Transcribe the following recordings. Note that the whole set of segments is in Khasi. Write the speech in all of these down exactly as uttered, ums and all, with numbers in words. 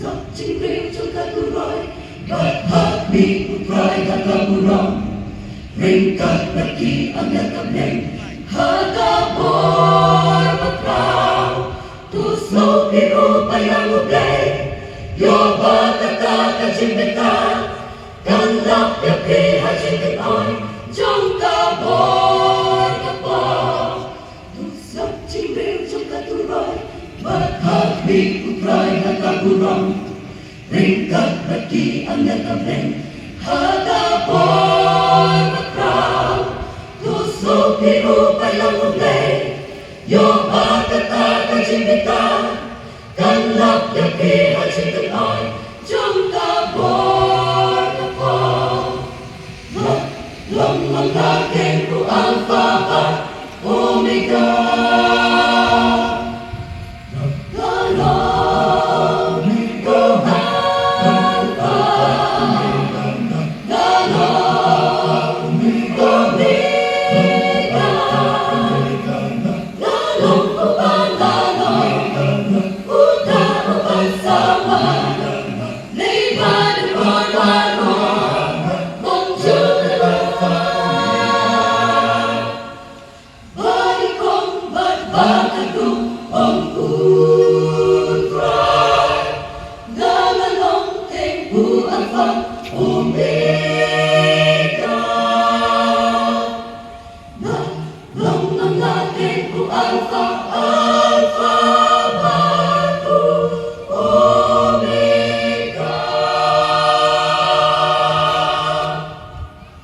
Sop jingbriew jong ka turoi, bad hap mi u Trai ha ka burom. Ryngkat bad ki angel ka bneng, ha ka bor bakhraw. To sngewthuh ïa u Balang U Blei, ïoh ba kata ka jingbitar kan lap ïa phi ha jingkynoi jong ka bor ka por. To sop jingbriew jong ka turoi, bad hap mi u Trai ha ka burom. Ryngkat bad ki angel ka bneng, ha ka bor bakhraw. To sngewthuh ïa u Balang U Blei, ïoh ba kata ka jingbitar kan lap ïa phi ha jingkynoi jong ka bor ka por. Long, long, long, la kyrteng u Alpha bad Omega.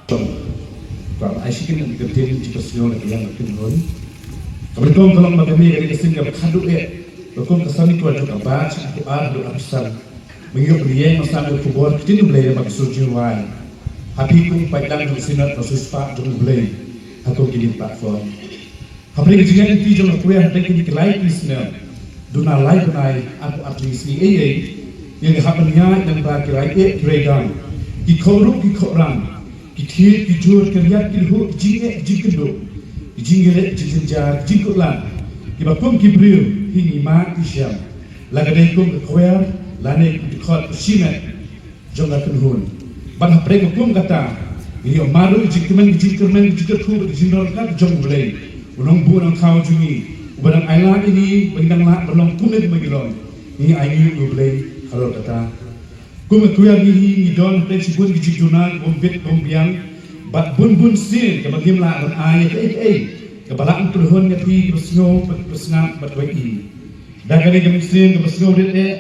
Tong, ba ai shi kyntien jingpynsngew na ka liang ka kynhun. Kaba nyngkong ka long ba kane ka dei ka sien kaba khadduh eh, ba kum ka sani kwah jong ka batch arphew ar haduh arphew san. Ba ngi ïoh pynïeng ban sngap ïa ka khubor ktien U Blei lyngba ka sur jingduwai. Ha phi kum paidlang jong ka Synod, ka siewspah jong U Blei ha kum kine ki platform. Hapdeng ka jingïaid lynti jong ka choir hapdeng kine ki lai tylli snem, duna lai bnai, arphew ar tylli sngi ei ei, ngi la hap ban ïaid lyngba ki rai eh ki rai dam, ki khohruh ki khohram, ki thied ki jur, ki riat ki lhuh, ki jingeh ki jingkynduh, ki jingïaleh ki jingjynjar, ki jingkut lam, kiba kum ki briew hi ngi mad ngi shem, la ka dei kum ka choir lane kum ki dkhot ka shimet jong ka kynhun. Bad hapdeng ka kum kata, ngi ïoh mareh ka jingkmen, ka jingkyrmen, ka jingkyrkhu bad ka jingdonkam jong U Blei, U Nongbuh Nongthaw jong ngi, uba dang ailad ïa ngi ba ngin dang lah ban long kumne kumba ngi long. Ngi ainguh ïa U Blei halor kata. Kum ka choir ngi hi ngi don hapdeng shibun ki jingduna ki bym bit bym biang, bad bun bun sien kaba ngim lah ban ai ïa kaei kaei kaba lah ban pynhun ïa phi kiba sngew bad kiba sngap bad kiba ïohi. Da kane ka mynsiem kaba sngewrit eh,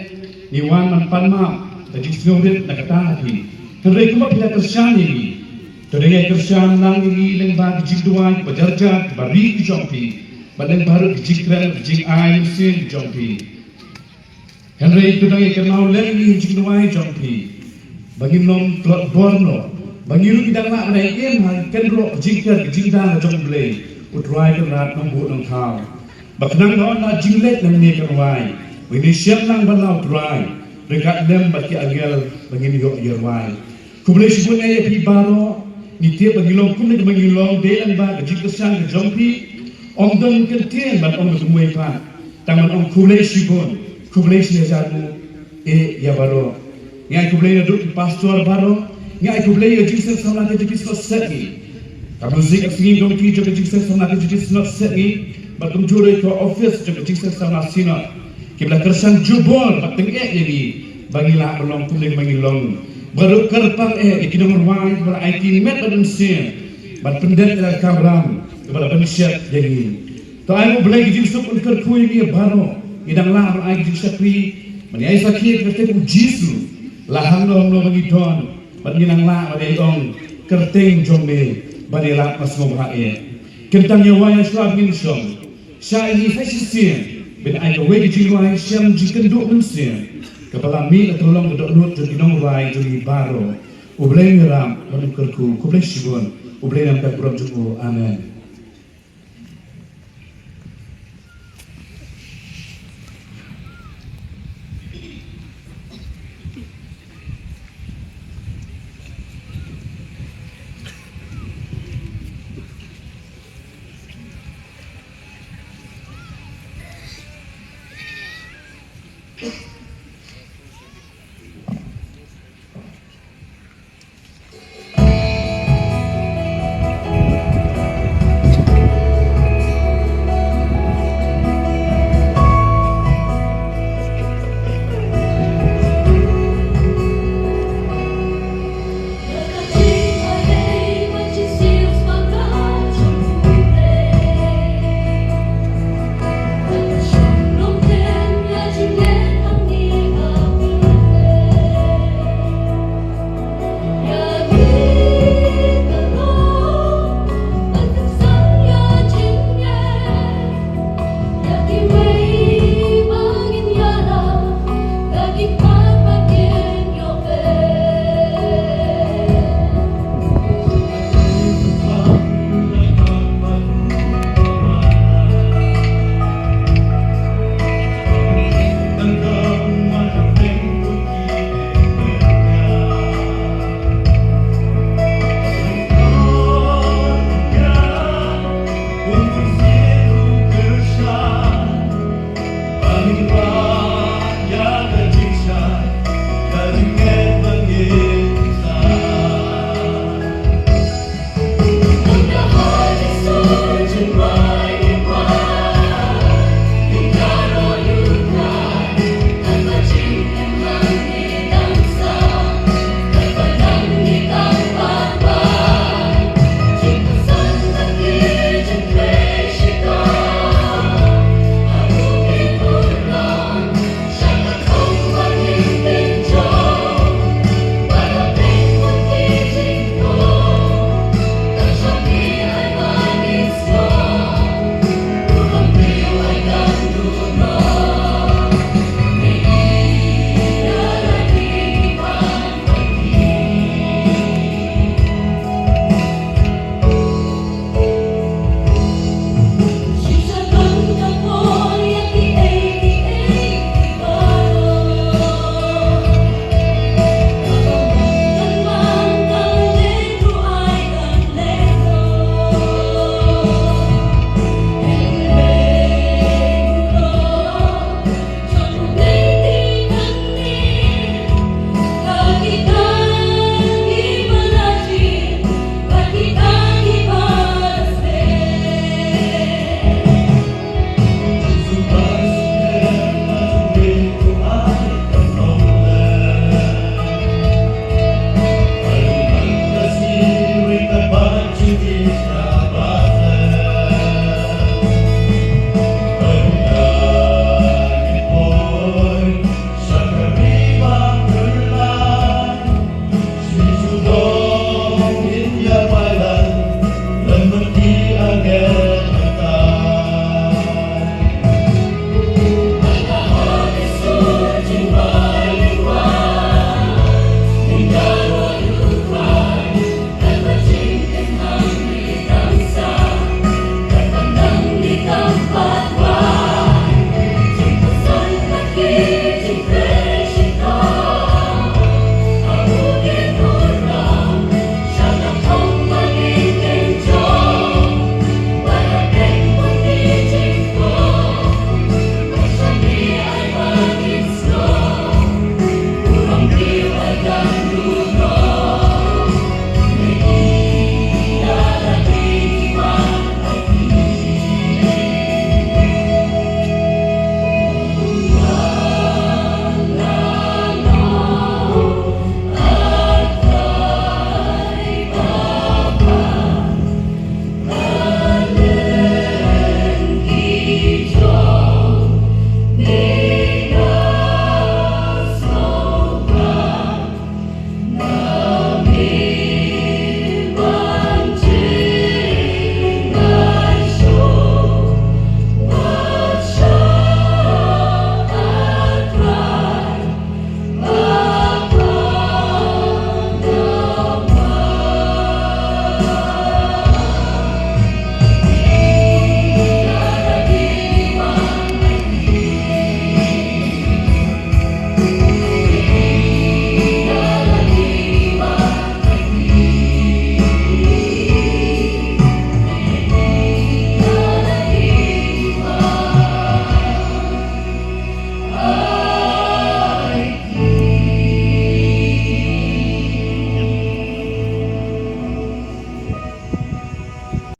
ngi wan ban pan map ka jingsngewrit na kata ha phi. Hynrei kumba phi la kyrshan ïa ngi, to dang ïai kyrshan lang ïa ngi lyngba ki jingduwai kiba jar jar, kiba ri ki jong phi, bad lyngba ruh ki jingkren, ki jingai mynsiem ki jong phi. Hynrei to dang ïai kynmaw lem ïa ngi ha jingduwai jong phi, ba ngin ym tlot bor noh, ba ngi ruh ngi dang lah ban ïai im ha ka kynroh ka jingker ka jingdar jong U Blei U Trai Kynrad Nongbuh Nongthaw. Ba khnang ba yn da jingleh nangne ka rwai, ba ngin ïashem lang bad la U Trai ryngkat lem bad ki angel ba ngin ïoh ïa rwai. Khublei shibun ïa phi baroh. Ngi tip ba ngi long kumne kumba ngi long dei lyngba ka jingkyrshan ka jong phi. Ym don kyntien ban ong kumwei pat, tang ban ong khublei shibun, khublei shi hajar nguh eh ïa baroh. Ngi ai khublei naduh ki pastor baroh. Ngi ai khublei ïa ka Jingseng Samla K J B Synod Sepngi, ka music and singing committee jong ka Jingseng Samla K J B Synod Sepngi, bad kumjuh ruh ka office jong ka Jingseng Samla Synod, kiba la kyrshan jubor bad tyngeh ïa ngi ba ngi lah ban long kumne kumba ngi long. Bad ruh kyrpang eh ïa ki nongrwai ba la aiti met bad mynsiem ban pyndep ïa la ka kamram kaba la pynshet ïa ngi. To ai U Blei ka jingsuk un kyrkhu ïa ngi baroh, ngi dang lah ban ai ka jingshakri, ban ïai sakhi ïa ka kyrteng U Jisu, la hangno hangno ba ngi don, bad ngi nang lah ban ïai ong, kyrteng jong me ban ïalap, ban sngewbha eh. Kyntang ïa wai ïa shuwa ba ngin shong. Sha ïa ngi sa shisien, ban ai kawei ka jingrwai shem jingkynduh mynsiem, kaba la mih na ka lynnong ka dohnud jong ki nongrwai jong ngi baroh. U Blei un ïarap bad un kyrkhu, khublei shibun, U Blei un ïarap bad burom jong u. Amen.